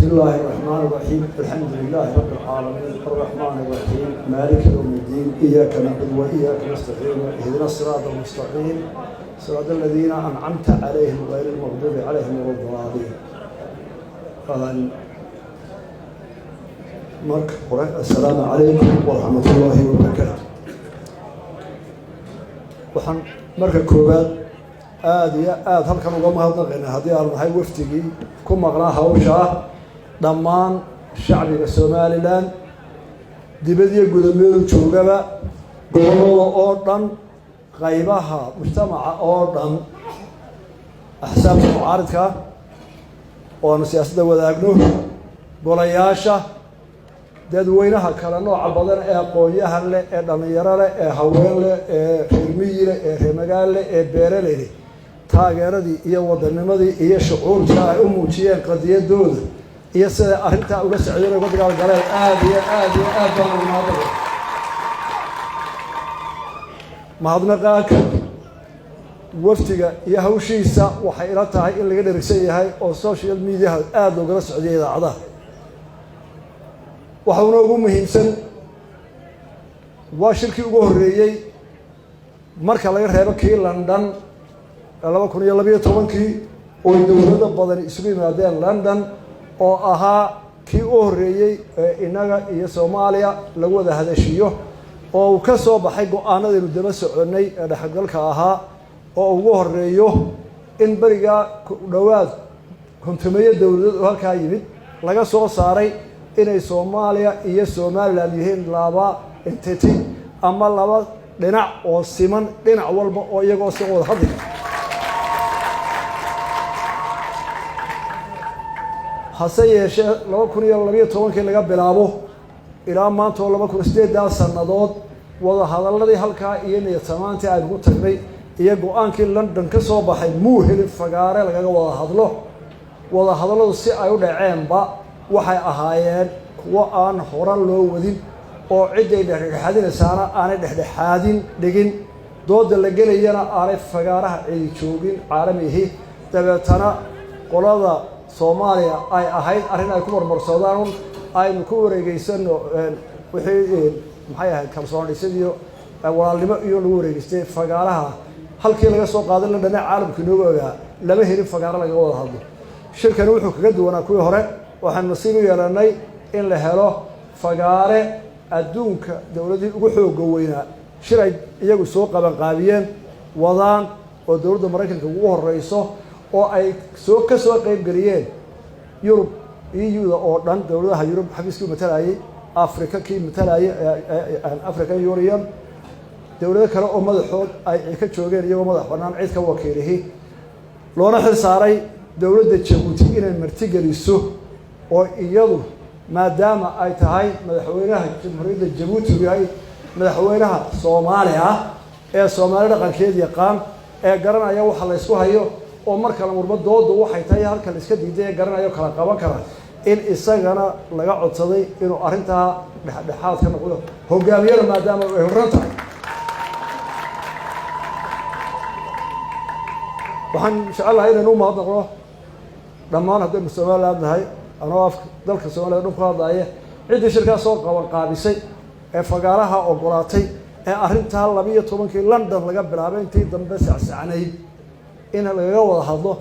بسم الله الرحمن الرحيم، الحمد لله رب العالمين، الرحمن الرحيم، مالك يوم الدين، إياك نعبد وإياك نستعين، اهدنا الصراط المستقيم، صراط الذين أنعمت عليهم غير المغضوب عليهم ولا الضالين. Marka hore, assalaamu calaykum waraxmat ullaahi wabarakaatu. Waxaan marka koowaad aada iyo aada halkan uga mahadnaqaynaa, haddii aanu nahay wafdigii ku maqnaa hawshaa, dhammaan shacbiga Somaliland, dibad iyo gudameedu joogaba, gobollada oo dhan, qaybaha mujtamaca oo dhan, axsaabta mucaaridka oo aanu siyaasadda wadaagno, golayaasha, dadweynaha kale nooca badan ee aqoon-yahan leh, ee dhallinyaro leh, ee haween leh, ee reer miyi leh, ee reer magaal leh, ee beeraley leh, taageeradii iyo wadanimadii iyo shucuurtii ay u muujiyeen qadiyadooda iyo siday arrintaa ula socdeen, uga dagaal galeen, aada iyo aada iyo aad baan ugu mahadnaqay. Mahadnaqaaka wafdiga iyo hawshiisa waxay ila tahay in laga dherigsan yahay oo social mediaha aada loogala socdiyay, idaacadaha. Waxauna ugu muhiimsan waa shirkii ugu horreeyey marka laga reebo kii London ee 2012-kii, oo dowlado badani isugu yimaadeen London, oo ahaa kii u horreeyey ee innaga iyo Soomaaliya lagu wada hadashiyo, oo uu ka soo baxay go-aanadaynu daba soconnay ee dhexgalka ahaa, oo ugu horreeyo in berigaa ku dhowaad 50-meeyo dowladood oo halkaa yimid laga soo saaray inay Soomaaliya iyo Somaliland yihiin laba entity ama laba dhinac oo siman, dhinac walba oo iyagoo si wada hadli kara. Hase yeeshee, 2012-kii laga bilaabo ilaa maanta oo 2008-daa sannadood, wada hadalladii halkaa iyo niyad samaantii aynu ku tagnay iyo go-aankii London ka soo baxay muu helin fagaare lagaga wada hadlo. Wada hadalladu si ay u dhaceenba waxay ahaayeen kuwo aan hore loo wadin, oo cidday dhexdhexaadinaysaana aanay dhexdhexaadin dhigin, dooda la gelayana aanay fagaaraha cidi joogin caalamihi. Dabeetana qolada Soomaaliya ay ahayd arrin ay ku marmarsoodaan un aynu ku wareegeysano wixii maxay ahayd kalsoon dhisid iyo walaalnimo iyo lagu wareegeystay. Fagaaraha halkii laga soo qaaday London caalamka inooga ogaa lama helin fagaaro lagaga wada hadlo. Shirkani wuxuu kaga duwanaa kuwii hore, waxaanu nasiib u yeelanay in la helo fagaare adduunka dowladihii ugu xooga weynaa shir ay iyagu soo qabanqaabiyeen wadaan, oo dowladda Maraykanka ugu horeyso, oo ay soo ka soo qeybgeliyeen Yurub, EU-da oo dhan, dowladaha Yurub xafiiskii matalayay, Africa kii matalayay, African Union, dowlado kale oo madaxood ay ka joogeen iyagoo madax bannaan cid ka wakiilihi, loona xil saaray dowladda Jabuuti inay martigeliso, oo iyadu maadaama ay tahay madaxweynaha Jamhuuriyadda Jabuuti uu yahay madaxweynaha Soomaaliya ee Soomaali dhaqankeed yaqaan, ee garanaya waxa la ysku hayo, oo marka la murmo doodu waxay tahay halka la iska diiday ee garanayo kala qaban kara, in isagana laga codsaday inuu arrintaa dhexdhexaad ka noqdo, hogaamiyada maadaama ay horran tahay. Waxaan jecelahay inaynu u mahadnaqno dhammaan haddaynu Somaliland nahay, anoo af dalka Soomaliya dhan ku hadlaaya, ciddii shirkaas soo qaban qaabisay ee fagaaraha ogolaatay, ee arrintaa 12-kii London laga bilaabay intii dambe sacsacnayd in lagaga wada hadlo,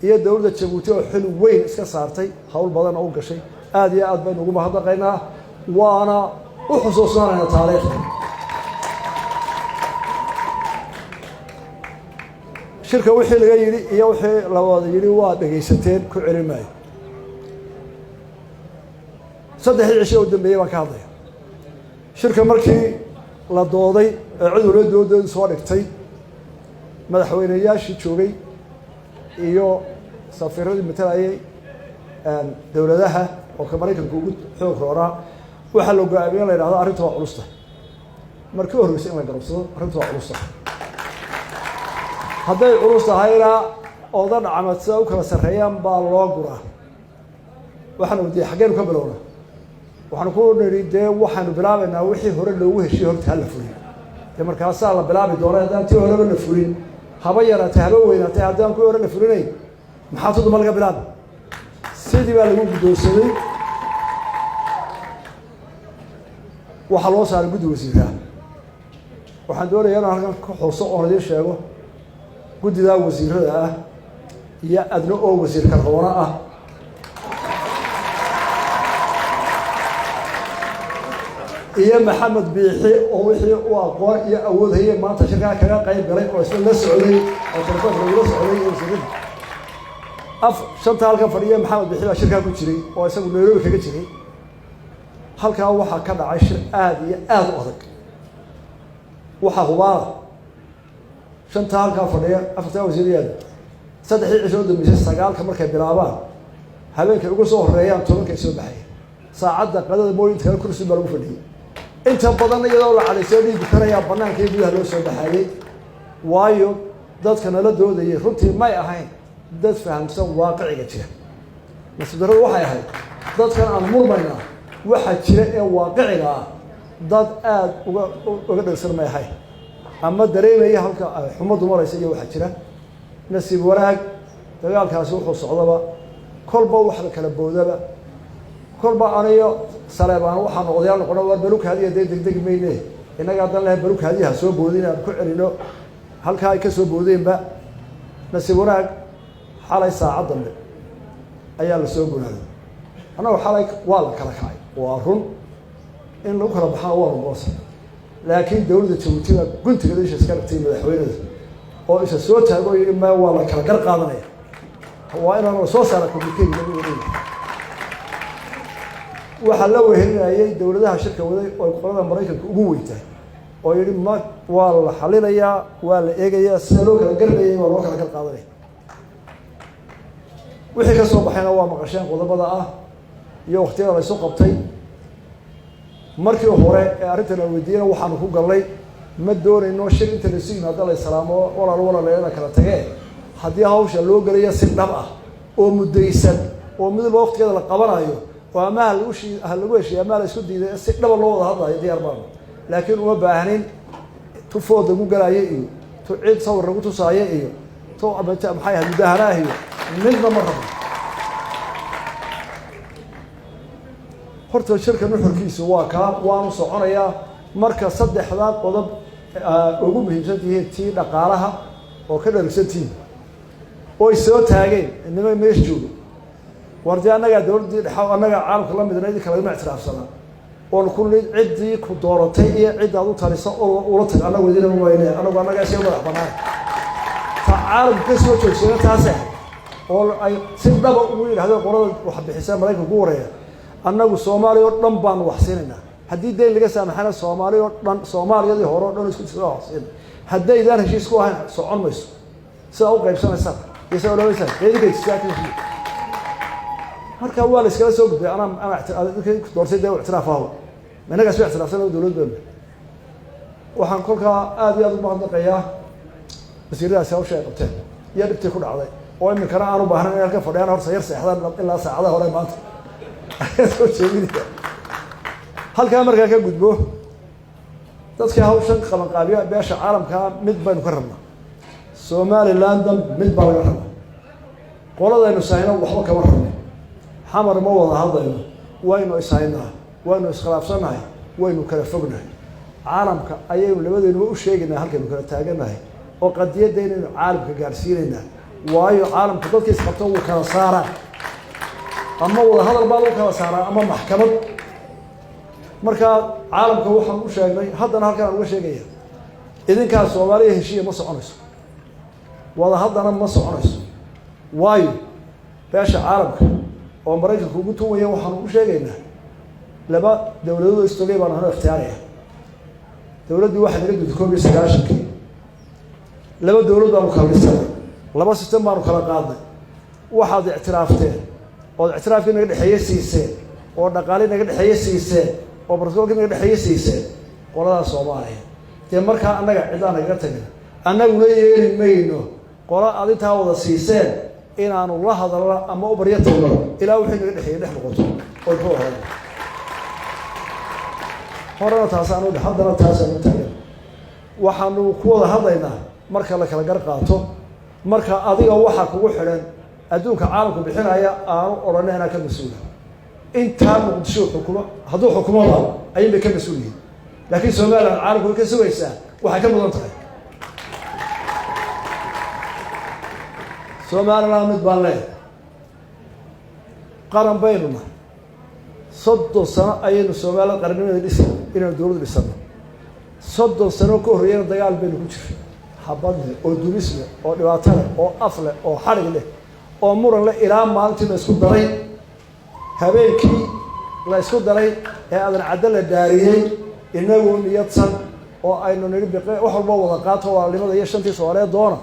iyo dowladda Jabuuti oo xil weyn iska saartay, hawl badan oo u gashay. Aada iyo aad baynu ugu mahadnaqaynaa, waana u xusuusnaanaynaa taariikhda. Shirka wixii laga yidhi iyo wixii la wada yidhi waa dhegaysateen, ku celin maayo. Saddexdii cisho u dambeeyey baan ka hadlaya. Shirka markii la dooday ee cid waliba doodeedu soo dhigtay, madaxweyneyaashii joogay iyo safiiradii matalayay dowladaha, oo ka Maraykanka ugu xoog rooraa, waxaa la go-aamiyey in la yidhahdo arrinta waa culusta. Markii u horreysay in la garabsado arrinta waa culusta. Hadday culus tahayna, oda dhacmad sida u kala sarreeyaan baa loo guraa. Waxaanu weydiiyey xaggeenu ka bilowna. Waxaanu ku nidhi dee waxaanu bilaabaynaa wixii hore loogu heshiye horta hala fulin, dee markaasaa la bilaabi doona. Haddaan tii horeba la fulin, haba yaraatay haba weynaatay, haddaan kuwii hore la fulinayn, maxaa tuduma laga bilaabi? Sidii baa lagu guddoonsaday. Waxaa loo saaray guddi wasiiraha. Waxaan doonayaa inaan halkan ka xuso oon idiin sheego guddidaa wasiirada ah iyo adna oo wasiir karroona ah iyo Maxamed Biixi oo wixii u aqoon iyo awood hayay maanta shirkaa kaga qayb galay oo isla la socday oo telefoonka lagula socday iyo wasiirada af shanta halkan fadhiya. Maxamed Biixi baa shirkaa ku jiray oo isagu Nairobi kaga jiray. Halkaa waxaa ka dhacay shir aada iyo aada u adag. Waxaa hubaala shantaa halkaa fadhiya, afartaa wasiirayaada, saddexdii cisho u dambeysay, 9-ka markay bilaabaan, habeenkay uga soo horeeyaan 10-kay soo baxaya, saacadda qadada mooy inta kale kursi baa lagu fadhiyey. Inta badanna iyadoo la cadhaysoo dhiigi karayaa banaanka iyo gudaha loo soo baxayey, waayo dadka nala doodayay runtii may ahayn dad fahamsan waaqiciga jira. Nasiib darradu waxay ahayd dadkan aan murmaynaa waxa jira ee waaqiciga ah dad aada uga dhegsan may ahayn ama dareemaya halka xumaddu maraysa iyo waxa jira. Nasiib wanaag, dagaalkaasi wuxuu socdaba kolba wax la kala boodaba, kolba aniyo Saleebaan waxaan odayaal noqono, war balukaadiya dee degdegi mayne, innaga haddan lehay balukaadiyaha soo boodin aan ku celino halkaa ay ka soo boodeenba. Nasiib wanaag, xalay saacad dambe ayaa la soo gunaaday. Annagu xalay waa la kala kacay, waa run in lagu kala baxana waa noqonaysa, laakiin dowladda Jabuuti baa guntiga isha iska dhigtay, madaxweynada oo isa soo taago oo yidhi maya, waa la kala gar qaadanaya, waa inaan la soo saara communique. Waxaa la wehelinayay dowladaha shirka waday oo qolada Maraykanka ugu weyntahay oo yihi ma waa la xalinayaa, waa la eegayaa sida loo kala garlayay, waa loo kala gar qaadanaya. Wixii ka soo baxayna waa maqasheen qodobada ah iyo waktiyada la isu qabtay. Markii hore ee arrintan la weydiiyena waxaanu ku gallay ma doonayno shir inta laisu yimaado la islaamo walaal walaaleena kala tagee. Haddii hawsha loo gelaya si dhab ah oo muddaysan oo mid walba waqtigeeda la qabanayo oo ama ha lagu heshiiya ama la isku diiday, si dhaba loo wada hadlayo, diyaar baanu. Laakiin uma baahnin tu food lagu galaayo iyo tu cid sawir lagu tusaayo iyo tu maxay ahayd mudaharaah iyo midna ma rabno. Horta shirka nuxurkiisu waa kaa, waanu soconayaa. Marka saddexdaa qodob ugu muhiimsan tihiin, tii dhaqaalaha oo ka dharigsan tihiin oy soo taageen inima meesha joogo, war dee annagaa dowladdii dhexa, annagaa caalamka la midna, idinka lagama ictiraafsanaa oon ku ciddii ku dooratay iyo ciddaad u talisa ula tag, annagu idinama wayne, annagu annagaa isaga madax banaan. Ta caalamka ka soo joogsana taas ahayd oo ay si dhaba ugu yidhahdeen qolada wax bixisa Maraykanka ku wareeya, annagu Soomaaliya oo dhan baanu wax siinaynaa, haddii dayn laga saamaxana Soomaaliya oo dhan, Soomaaliyadii hore o dhan isku wax siina, haddaydaan heshiis ku ahayn socon mayso. Sidaa u qaybsanaysaan iyo sidaa odhanaysaan eedinka. Marka waa la iskala soo gudbay. Anaa doortay dee ictiraaf aho, innagaas ba ictiraafsan dowlad baanu. Waxaan kolkaa aada iyo aada u mahadnaqayaa wasiiradaasi hawsha ay qabteen iyo dhibtii ku dhacday oo iminkana aanu baahnayn in halka fadhiyaan, horta yar seexdaan ilaa saacadaha hore maanta ayaan soo jeedinaya. Halkaa markaa ka gudbo, dadkii hawshan qabanqaabiya beesha caalamkaa mid baynu ka rabnaa, Somalilandan mid baa laga rabaa. Qoladaynu ishayno waxba kama rabno, Xamar ma wada hadlayno, waynu ishaynaa, waynu iskhilaafsannahay, waynu kala fognahay. Caalamka ayaynu labadaynuba u sheegaynaa halkaynu kala taagannahay oo qadiyadda inaynu caalamka gaadhsiinaynaa, waayo caalamku dadka isqabto wuu kala saaraa, ama wada hadal baa lagu kala saaraa ama maxkamad. Markaa caalamka waxaan u sheegnay, haddana halkan aan uga sheegaya, idinkaa Soomaaliya heshiiya ma soconayso, wada haddana ma soconayso, waayo beesha caalamka oo Maraykanka ugu tunwaya waxaanu u sheegaynaa laba dowladood istogay baanu hano ikhtiyaaraya. Dowladdii waxay naga duntay 91-kii, laba dowlad baanu kala dhisanay, laba system baanu kala qaadnay. Waxaad ictiraafteen ood ictiraafkii naga dhexeeye siiseen oo dhaqaalii naga dhexeeye siiseen oo brotocolkii naga dhexeeye siiseen qoladaas Soomaaliya. Dee markaa annaga cidlaan nagaga tagin, annaguna yeeli mayno qola aad intaa wada siiseen inaanu la hadalno ama u baryo tagno ilaa wixii naga dhexeeyey dhex noqoto oo muxuu ahayd horena taasaanu, haddana taasaanu taagan. Waxaanu ku wada hadlaynaa marka la kala gar qaato. Marka adiga waxaa kugu xidhan Adduunka caalamku bixinaya aanu odhanay anaa ka mas-uula. Intaa Muqdisho xukumo hadduu xukumoba ayun bay ka mas-uul yihiin, laakiin Somaliland caalamku way ka sugaysaa, waxay ka mudan tahay. Somaliland mid baan leeyahay, qaran baynu nahay. 30 sano ayaynu Somaliland qarannimada dhisi inaynu dowladdu dhisano. 30 sano ka horreeyana dagaal baynu ku jiray, habad leh oo dulis leh oo dhibaato leh oo af leh oo xadhig leh oo muran leh, ilaa maalintii la isku daray, habeenkii la isku daray ee Aadan Caddo la dhaariyey, inagoo niyadsan oo aynu nidhi biqe wax walba wada qaato walaalnimada iyo shantii Soomaaliyeed doona.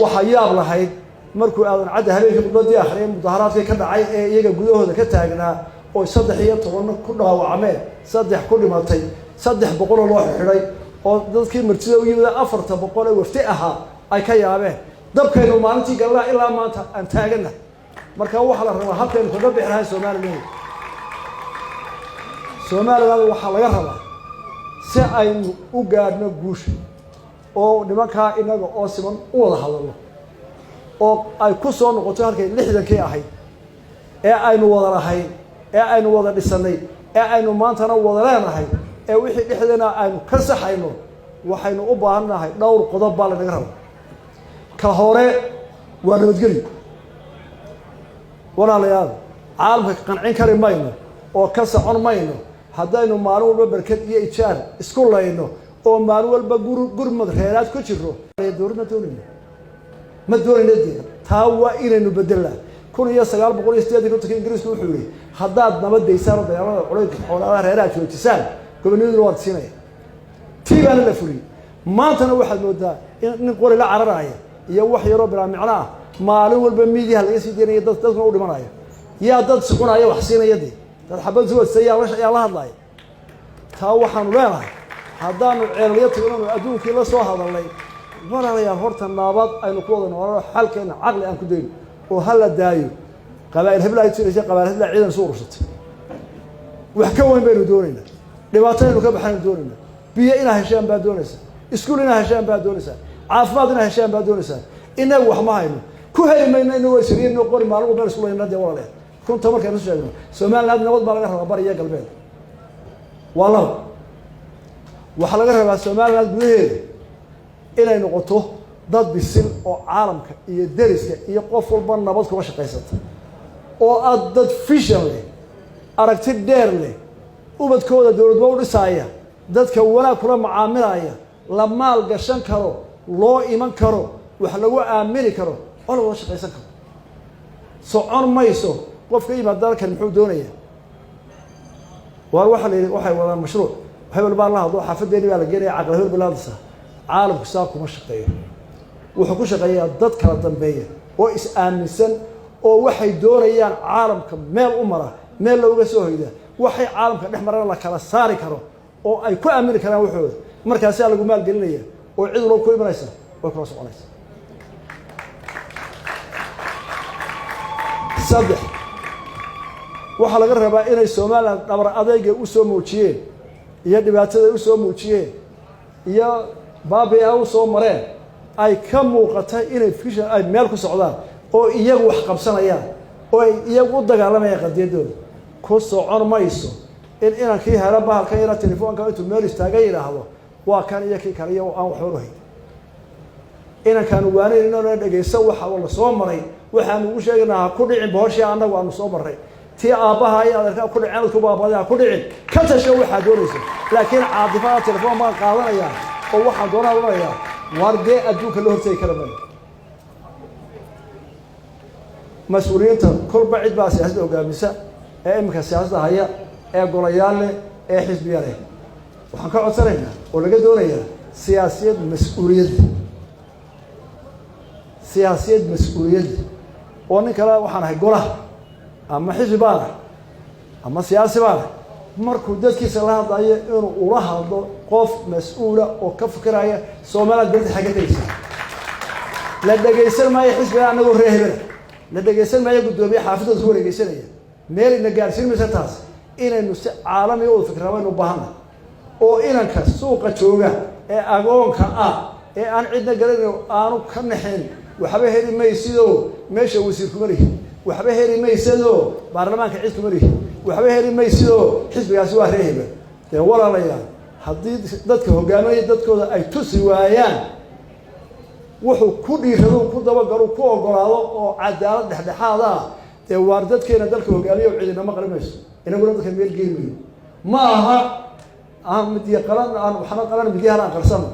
Waxaa yaab lahayd markuu Aadan Cadde habeenkii khudbaddii akhriyay, mudaharaadkii ka dhacay ee iyaga gudahooda ka taagnaa oo 13 ku dhaawacmeen, 3 ku dhimatay, 300 loo xidhay, oo dadkii martida u yimid 400 ee wafti ahaa ay ka yaabeen. Dabkaynu maalintii galnaa ilaa maanta aan taagana. Marka waxaa la rabaa habkaynu kaga bixi lahayn Somaliland. Somaliland waxaa laga rabaa si aynu u gaadhno guusha oo nimankaa inaga oo siman u wada hadalno oo ay ku soo noqoto halkay 60kii ahayd ee aynu wada lahayn, ee aynu wada dhisanay, ee aynu maantana wada leenahay, ee wixii dhexdeena aynu ka saxayno. Waxaynu u baahannahay dhowr qodob baa lanaga rabaa. Ka hore waa nabadgelyo. Walaalayaal, caalamka qancin kari mayno oo ka socon mayno haddaynu maalin walba berked iyo ijaar isku layno oo maalin walba gurmad reeraad ku jiro. Dowlad ma doonayno, ma doonayno dee. Taa waa inaynu bedelnaa. 1958 Ingiriisku wuxuu yihi, haddaad nabad daysaan oo dagaalada culaydka xoolaadaha reeraha joojisaan, gobonnimaduna waad siinaya. Tii baana la fuliyey. Maantana waxaad moodaa in nin qori la cararaya iyo wax yaroo bilaa micno ah maalin walba miidiyaha laga sii daynaya, dad dadkuna u dhimanaya. Yaa dad sucunaya wax siinaya dee? Dad xabad suwadsa yaa la hadlaya? Taa waxaanu leenahay, haddaanu ceelalyo tagnanu adduunkii la soo hadalnay, walaalayaal, horta nabad aynu ku wada noolano, xalkeena caqli aan ku dayno oo ha la daayo qabaa'il hebla ay tiraysa, qabaa'il hebla ciidan isu urursatay. Wax ka weyn baynu doonaynaa, dhibaataynu ka baxaynu doonaynaa. Biyo inaa heshaan baa doonaysaa, iskuul inaa heshaan baa doonaysaa, caafimaad inaa heshaan baa doonaysaa. Inagu wax ma hayno, ku heli mayno inagoo isriino qori maalin walba isku layna dee. Walaalayaal, runta markaynu sheegno, Somaliland nabad baa laga rabaa, bari iyo galbeed. Waa laba. Waxaa laga rabaa Somaliland gudaheeda inay noqoto dad bisil oo caalamka iyo deriska iyo qof walba nabad kula shaqaysata, oo aad dad vision leh, aragti dheer leh, ubadkooda dowladnimo u dhisaaya, dadka wanaag kula macaamilaya, la maal gashan karo, loo iman karo, wax lagu aamini karo oo la wada shaqaysan karo. Socon mayso qofka yimaad dalkan muxuu doonayaa? Waar waxaa la yidhi waxay wadaan mashruuc hebel baa la hadlo, xaafadeeni baa la geenaya, caqli hebel baa la hadlaysaa. Caalamku saa kuma shaqeeyo. Wuxuu ku shaqeeyaa dad kala dambeeya oo is-aaminsan oo waxay doonayaan caalamka meel u mara, meel looga soo hoyda, waxay caalamka dhex marana la kala saari karo oo ay ku aamini karaan waxooda. Markaasaa lagu maalgelinaya oo cid walba ku imanaysa way kula soconaysa. 3, waxaa laga rabaa inay Somaliland dhabar adayga u soo muujiyeen iyo dhibaatada u soo muujiyeen iyo baabi-a u soo mareen ay ka muuqata inay fishan ay meel ku socdaan oo iyagu wax qabsanayaan oo ay iyagu u dagaalamayaan qadiyaddooda. Ku socon mayso in inankii helo bahalkan yara telefoonka intuu meel istaagan yidhaahdo waa kan iyo kii kale iyo aan waxba u hayn. Inankaanu waanaynona dhegayso, waxa la soo maray waxaanu ugu sheegaynaa, ha ku dhicin bohoshii annagu aanu soo marray, tii aabbaha iyo adeerkaa ku dhiceen, ku baabaday ha ku dhicin, ka tasho waxaa doonayso. Laakiin caadifada telefoon baan qaadanayaa oo waxaan doonaa odhanayaa, waar dee adduunka la hortegi kara maayo. Mas-uuliyiinta kolba cid baa siyaasadda hogaamisa ee iminka siyaasadda haya ee golayaal leh ee xisbiya leh, waxaan ka codsanaynaa oo laga doonayaa siyaasiyad mas-uuliyadda, siyaasiyad mas-uuliyadda. Oo nin kale waxaan ahay golaha ama xisbi baan ahay ama siyaasi baan ahay, markuu dadkiisa la hadlayo inuu ula hadlo qof mas-uula oo ka fikiraya Somaliland berita xagga tegeysa. La dhegaysan maayo xisbiga anagoo ree hebela, la dhegaysan maayo guddoomiye xaafadooda ku wareegeysanaya, meelayna gaarsiin maysa taas. Inaynu si caalamiga wada fikraa baynu u baahannahay, oo inanka suuqa jooga ee agoonka ah ee aan cidna garanayn aanu ka naxin Waxba heli maysidoo meesha wasiir kuma lihi, waxba heli maysadoo baarlamaanka cid kuma lihi, waxba heli maysidoo xisbigaasi waa reeheba. Dee walaalayaal, haddii dadka hogaaminaya dadkooda ay tusi waayaan wuxuu ku dhiirado, ku dabagalo, ku ogolaado oo cadaalad dhexdhexaad ah, dee waar dadkeena dalka hogaamiya cidinama qalin mayso, inaguna dadka meel geyn mayo. Ma aha aan midiya qalan, aan waxna qalan, midyahan aan qarsano,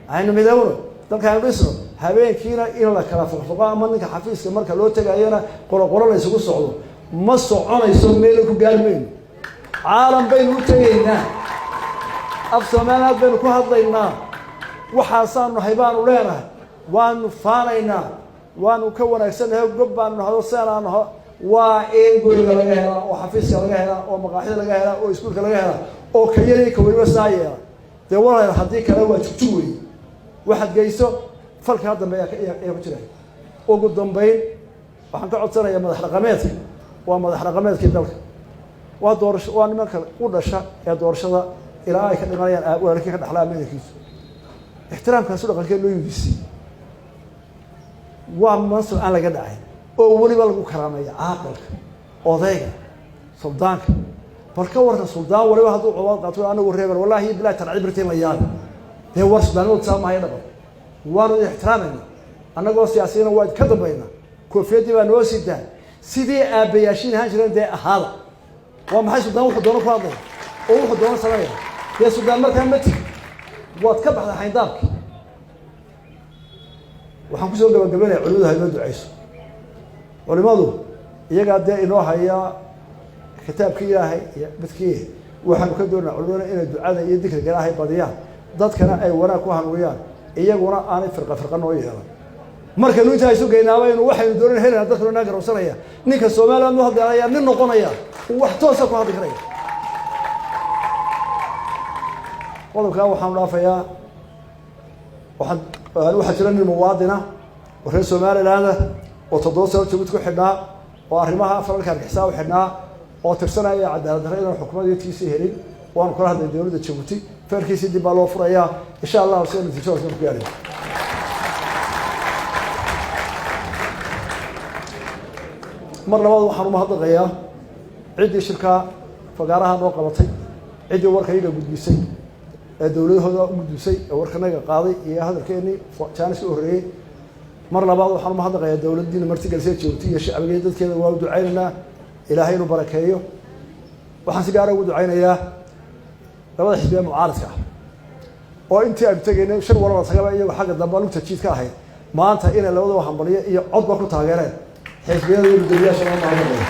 aynu midowno, dalka aynu dhisno. Habeenkiina in la kala foqfoqo ama ninka xafiiska marka loo tegayana qoloqolo la isugu socdo ma soconayso, meel ku gaari mayno. Caalam baynu u tegaynaa, af Soomaaliyaad baynu ku hadlaynaa, waxaasaanu nahay baanu leenahay, waanu faanaynaa, waanu ka wanaagsannahay, gob baanu nahdo, seenaanu naho. Waa in guriga laga helaa oo xafiiska laga helaa oo maqaaxida laga helaa oo iskuulka laga helaa oo ka yariyo ka weliba saa yeela. Dee walaal, haddii kale waa jugjug wey, waxaad geyso falkaa dambe ayaa ku jira. Ugu dambayn waxaan ka codsanayaa madax dhaqameedka. Waa madax dhaqameedkii dalka, waa doorasho, waa nimanka u dhasha ee doorashada ilaa ay ka dhimanayaan walaalkii ka dhexlaa meelkiisu. Ixtiraamkaasu dhaqankee loo yudisay waa mansab aan laga dhacay oo weliba lagu karaameeya caaqilka, odayga, suldaanka. Bal ka warran suldaan waliba hadduu cobaad qaato anagu reeban, wallahi bilahi tarcib birtiin la yaabi. Dee war suldaanimadu saa maayo dhaqan. Waanu idin ixtiraamayna, annagoo siyaasiyiina waa idinka dambaynaa, koofiyaddii baa noo sidaa sidii aabbayaashiin ahaan jireen. Dee ahaada waa maxay suldaan wuxuu doono ku hadlaya oo wuxuu doono sameeya? Dee suldaan markaa ma tigi, waad ka baxday xayndaabki. Waxaan kusoo gabagabaynaya, culimadu ha inoo duceyso. Culimadu iyagaa dee inoo haya kitaabkii Ilaahay iyo midkii. Waxaanu ka doonaa culimaduna inay ducada iyo dikriga Ilaahay badiyaan, dadkana ay wanaag ku hanuuniyaan, iyaguna aanay firqa firqa noo yeelan. Markaynu intaa isu geynaaba waxaynu doonan helayna, dadkanu inaa garawsanaya. Ninka Somaliland u hadlaya nin noqonaya uu wax toosa ku hadli karaya. Qodobkaa waxaanu dhaafayaa. Waxaa jira nin muwaadina oo reer Somaliland oo 7 sano Jabuuti ku xidhnaa oo arrimaha falalka argixisaa u xidhnaa oo tirsanaya cadaalad darre inaan xukuumadtiisii helin. Waanu kala hadlay dowladda Jabuuti, feerkiisii dib baa loo furayaa insha allahu sida natiijadaas ku gaadhay. Mar labaad waxaan umahadnaqayaa ciddii shirkaa fagaaraha noo qabatay, ciddii warkayga gudbisay ee dowladahooda u gudbisay ee warkanaga qaaday iyo hadalkeenii jaaniska u horreeyey. Mar labaad waxaan umahadnaqayaa dowladdiina martigelisay Jabuuti iyo shacbigeeda, dadkeeda waa u ducaynaynaa Ilaahay inuu barakeeyo. Waxaan si gaara ugu ducaynayaa labada xisbiya mucaaradka ah oo intii aynu tegaynay shir walba tagaba iyagoo xagga dambe lugta jiid ka ahayd, maanta inay labadaba hambaliyo iyo codba ku taageereen xisbiyada iyo guddoomiyaasha loo mahadnaqaya.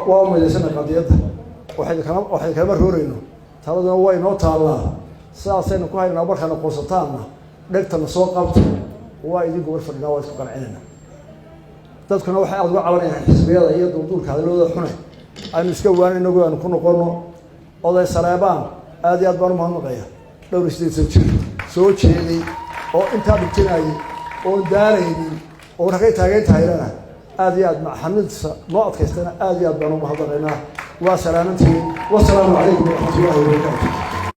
Waa umaydaysanay qadiyadda, waxay kalama rooreyno, taladuna way noo taallaa, sidaasaynu ku haynaa. Markaana qorsataanna dhegtana soo qabta, waa idin gobol fadhinaa, waa isku qancinayna. Dadkuna waxay aada uga cabanayaan xisbiyada iyo duulduulka hadalladooda xune, aynu iska waanin, inagu aynu ku noqono. Oday Saleebaan aad iyo aad baan umahadnaqaya, dhowr iyo siddeed jir soo jeeday oo intaa dhigtinayay oon daalaynin oo ragay taagan tahaylana aad iyo aad maxamidsa noo adkaystana aad iyo aad baan umahadnaqaynaa. Waa salaamantihiin, wasalaamu calaykum waraxmatullahi wabarakaatu.